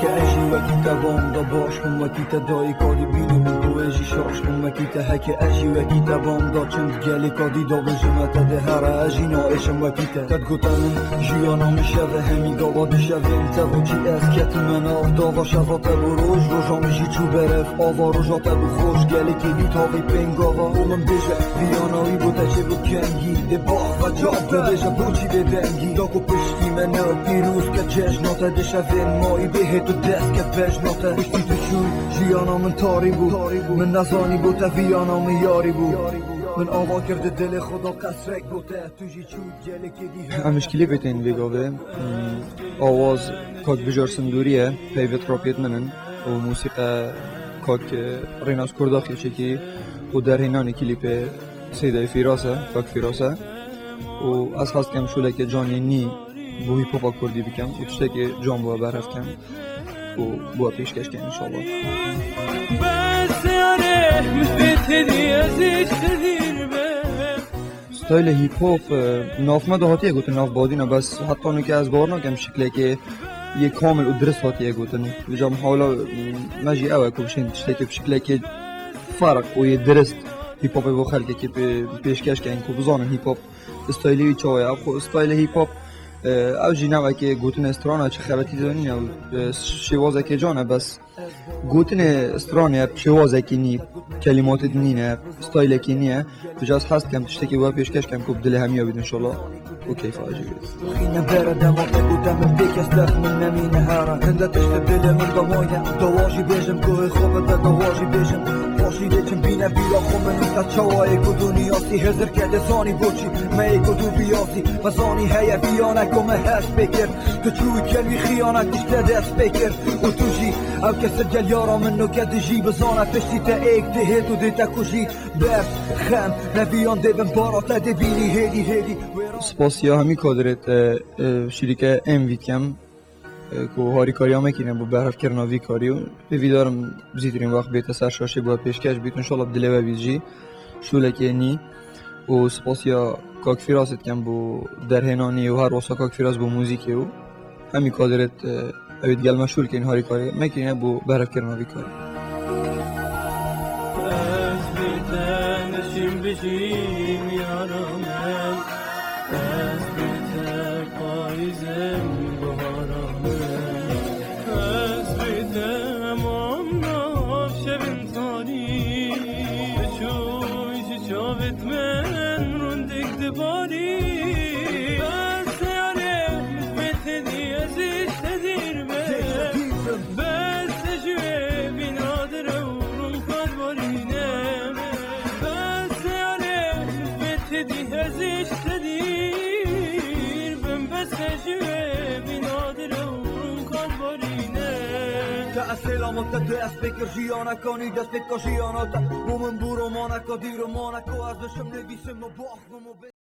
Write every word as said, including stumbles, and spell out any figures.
Ke ez jî wekî te bam da baş bim, wekî te dayîka dibînim, ku ez jî şaş bim wekî te. Heke ez jî wekî te bam da çend gelê kadî da bijime te dê here, ez jî naêşim wekî te. Te digote min jiyana min şeve, hemî gava dişevên te bo çi ez ketime nav dava. Şeva te bo roj, roja min jî çû berev, ava roja te bo xweş. Gelekê dî tavî pêngava û min bêje, viyana wî bo te çê bo kengî. Dê bax ve cab bibêje bo çi bê dengî. Da ku piştî me ne pîroz ke cejna te dişevên mayî bê hê tu dest ke bejna te. Piştî tu çû jiyana min tarî bû. Min nezanî bo te viyana min yarî bû. Min ava kir di dilê xwe da qesrek bo te. Tu jî çû gelekê dî her. Em ji klîpê tên vê gavê. Hmm, awaz kak Bijar Sindûrî ye, peyvêt rapêt min in. Û mûsîqe kak, e, Rênas Kurdaxê çekî û derhênanê klîpê Seydayê Fîras e, kak Fîras e. Û ez hez dikem şûleke canê nî bo hîp-hopa kurdî bikem û tiştekê can bo we berhev kem û bo we pêşkeş kem înşallah. Bes yare, min pê tedî ez îşte dîr be. Staylê hîp-hop, e, nav me de hatiye gotin, nav badîna, bes heta nûke ez bawer nakem şiklekê yê kamil û dirist hatiye gotin. Vêca mihawila, e, me jî ew e ku bişên tiştekê bi şiklekê ferq û yê dirist hîp-hopê bo xelkekê pê-, pêşkeş kein ku bizanin hîp-hop staylê wî çawa ye. Ev xwe staylê hîp-hop, e, ew jî navekê gotinê strana çi xebetî de nîne, e, şêwazekê can e, bes gotinê stranê ev şêwazekî nî, kelîmatê din nîne, staylekî nîye. Vêca ez hez dikem tiştekî we pêşkeş kem ku bi dilê hemiya bît înşallah. Û keyfa jî bît. Xîne bere dema te ku te min pê kes def min nemîne here. Hinde tişt dilê min de maye, dawa jî bêjim, guhê xwe bide, dawa jî bêjim. Paşî lê çim bîne bîra xwe min, te çawa yê ku tu niyasî, hêzir ke dê zanî boçî, me yê ku tu biyasî. Me zanî heye viyane ku me hest pê kir. Tu çûyî kelmî xiyane tişte dest pê kir. Û tu jî ew kesir gel yara min noke dijî, bizane piştî te êk dê hê tu dê te kujî. Derd, xem, neviyan dê bin bara te dê bînî hêdî hêdî. Wê ra- Spasiya hemî kadirê te, e, şirîke em vî dikem, e, ku harîkariya me kîne bo berhevkirina vî karî û hêvîdarim zîtirîn wext bête ser şaşê bo pêşkeş bît. Înşallah bi dilê we bît jî. Şûlekê nî û spasiya kak Fîrasê dikem bo derhênanî û her wesa kak Fîras bo muzîkê û hemî kadirêt, e, ew ê digel me şûl kên harîkarê me kîne bo berhevkirina vî karî. Ez bi te neşîm bijîm yara min, ez bi te payîzim bihara min, ez bi te mam nav şevin tarî, çûy ji çavêt min rûndik dibarî. Bes yare, bê te dî ez îşte dîr me. Bes ji wê bîna dire û rûnka dibarîne. Bes yare, bê te dî ez îşte dîr bim. Bes ji wê bîna dire û rûnka dibarîne. Te ez sêlama te dê ez pê kir jiyana kanî dest pê ka jiyana te. Bo min bû romaneka dî romaneka ez dişim nivîsim û bax bim û bê-